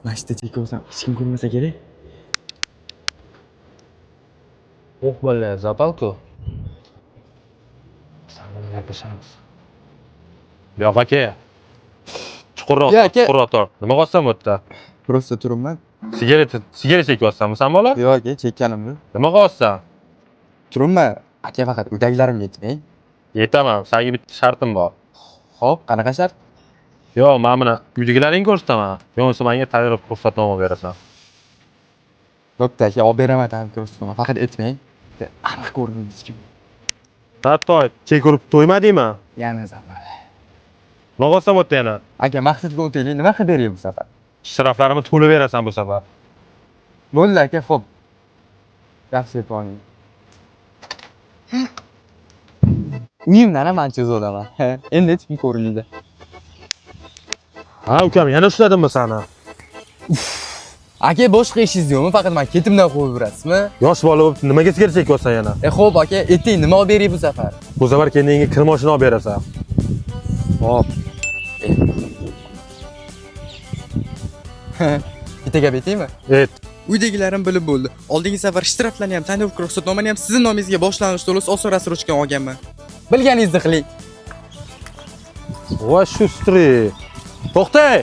Mana shu yerda chekib olsam hech kim ko'rmasa kerak. Oh, бля, запалку. San bilan gaplashamiz. Bu yoqqa kel. Chuqurroq, Ya, aka. chuqurroq tort. Nima qilyapsan bu yerda? Просто turibman. Sigaret, sigaret chekyapsanmi san, bola? Yo'q aka, chekkanimni. Nima qilyapsan? Turibman. Aka, faqat uydagilarimga aytmang. Yetaman, senga bitta shartim bor. Xo'p, qanaqa shart? Yo'q, men buni uydagilaringga ko'rsataman. Yo bo'lmasa menga tayyorlab ruxsatnoma berasan. Bo'pti aka, olib beraman tanib ko'rsataman. Faqat aytmang. Aniq ko'rinadi hech kim. Toy, chek urib to'ymadingmi? Yana safar. Nima qilyapsan bu yerda yana? Aka, maqsadga o'taylik. Nima qilib beray bu safar? Shtraflarimni to'lab berasan bu safar. Bo'ldi aka, xo'p. Yaxshi yeponing. Uyimdan ham ancha uzoqdaman. Endi hech kim ko'rinmaydi. Ha, ukam, yana ushladimmi seni? Aka, boshqa ishingiz yo'qmi? Faqat men ketimdan qo'yib yurasizmi? Yosh bola bo'lib nimaga sigaret chekyapsan yana? E xo'p aka, ayting, nima olib beray bu safar? Bu safar kendingga kir moshina olib berasan. Xo'p. Bitta gap aytaymi? Et. Uydagilarim bilib bo'ldi. Oldingi safar shtraflarni ham, tonirovka ruxsatnomani ham sizning nomingizga boshlang'ich to'lovsiz oson рассрочка olganman. Bilganingizni qiling. Voy, shustri. To'xtay.